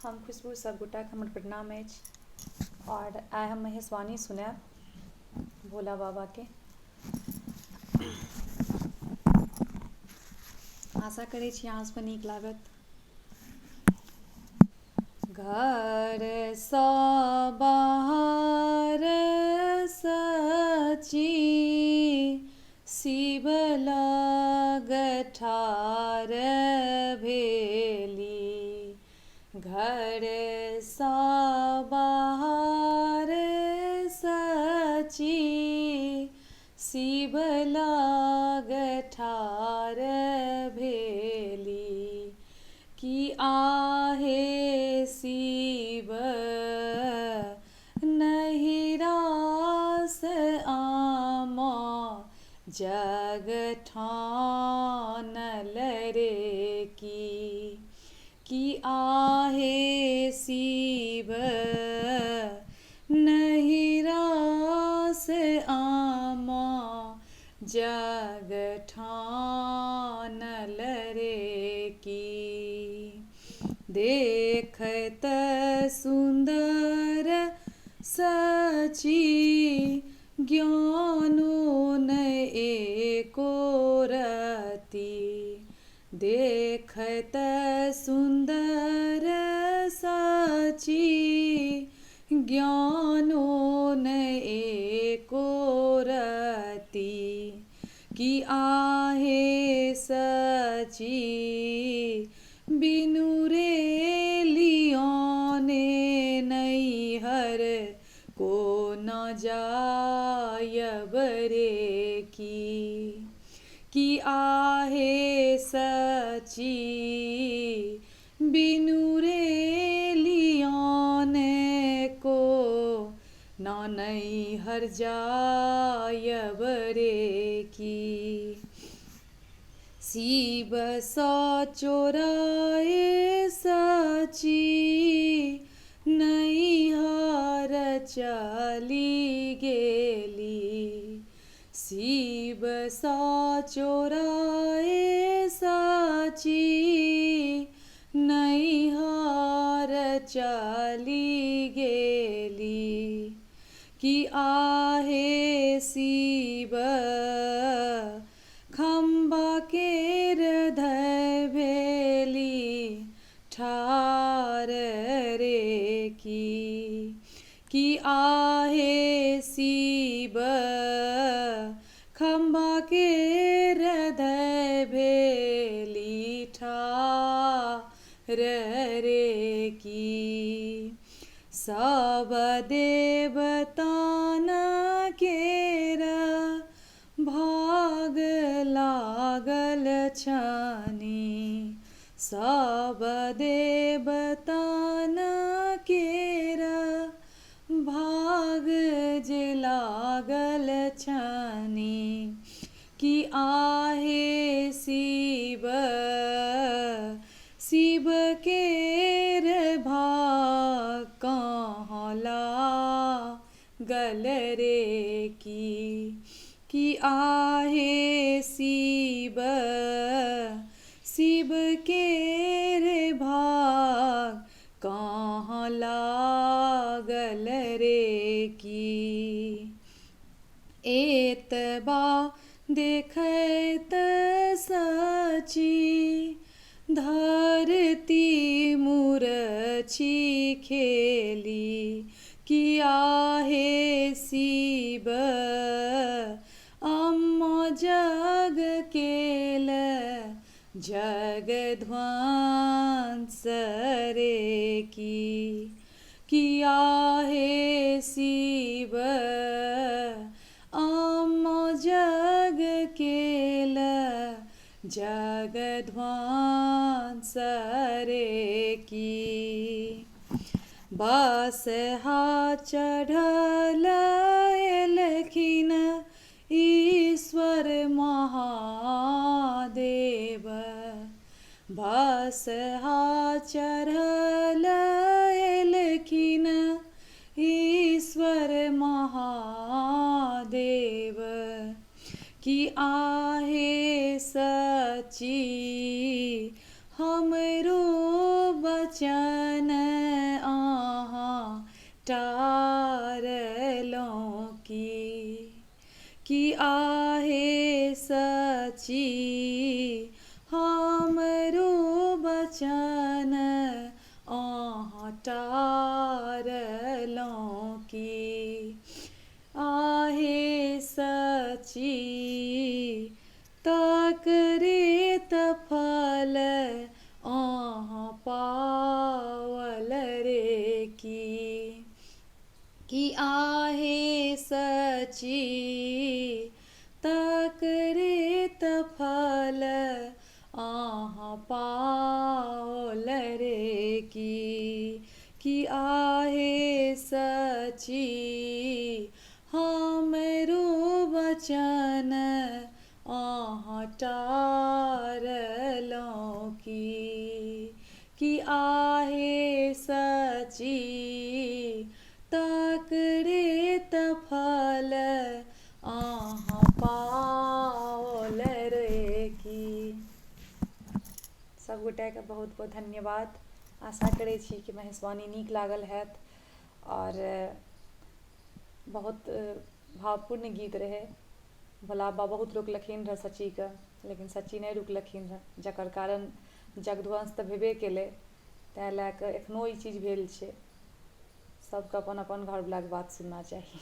हम खुशबू सभगोटाके हमर प्रणाम अछि आओर आइ हम महेशवाणी सुनायब भोला बाबाके। आशा करै छी अहाँ सबके नीक लागत। घरसँ बाहर सची शिव लग ठाढ़ भेली। घरसँ बाहर सची शिव लग ठाढ़ भेली। कि आहे शिव नहि रास आम जग ठानल रे की। कि आहे शिव नहि रास आम जग ठानल रे की। देखैत सुन्दर सची ज्ञानो नहि एको रती। देखैत सुन्दर सची ज्ञानो नहि एको रती। कि आहे सची बिनु रे लियोने नैहर को न जायब रे की। कि आहे सची बिनु रे लियोने को न नैहर जायब रे की। शिवसँ चोराए सची नैहर चलि गेली। शिवसँ चोराए सची नैहर चलि गेली। कि आहे शिव खम्बा केर धय भेली ठाढ़ रे की। कि आहे शिव खम्बा केर धय भेली ठाढ़ रे की। सब देवतान केर भाग लागल छनि। सब देवतान केर भाग जे लागल छनि। कि आहे शिव शिव केर भाग कहाँ लागल रे की। कि आहे शिव शिव केर भाग कहाँ लागल रे की। एतबा देखैत सची धरती मुरछी खेली। कि आहे शिव अम्मा जग केल जग ध्वंस रे की। कि आहे शिव अम्मा जग केल जग ध्वंस रे की। बसहा चढ़ल एलखिन ईश्वर महादेव। बसहा चढ़ल एलखिन ईश्वर महादेव। कि आहे सची हमरो बचाबू बचन अहाँ टारलहुँ की। कि आहे सची हमरो बचन अहाँ टारलहुँ की। आहे सची तकरे त फल अहाँ पाओल रे की। कि आहे सची तकरे त फल अहाँ पाओल रे की। कि आहे सची हमरो बचन अहाँ टारलहुँ की। कि आहे सची तकरे त फल अहाँ पाओल रे की। सभगोटाके बहुत बहुत धन्यवाद। आशा करै छी कि महेशवाणी नीक लागल हैत आओर बहुत भावपूर्ण गीत रहै। भोला बाबा बहुत रोकलखिन रहए सचीके, लेकिन सची नहि रुकलखिन रहए, जकर कारण जगध्वंस तऽ भेबे केलै। तैँ लए कऽ एखनो ई चीज भेल छै। सबके अपन अपन घरवलाके बात सुनना चाही।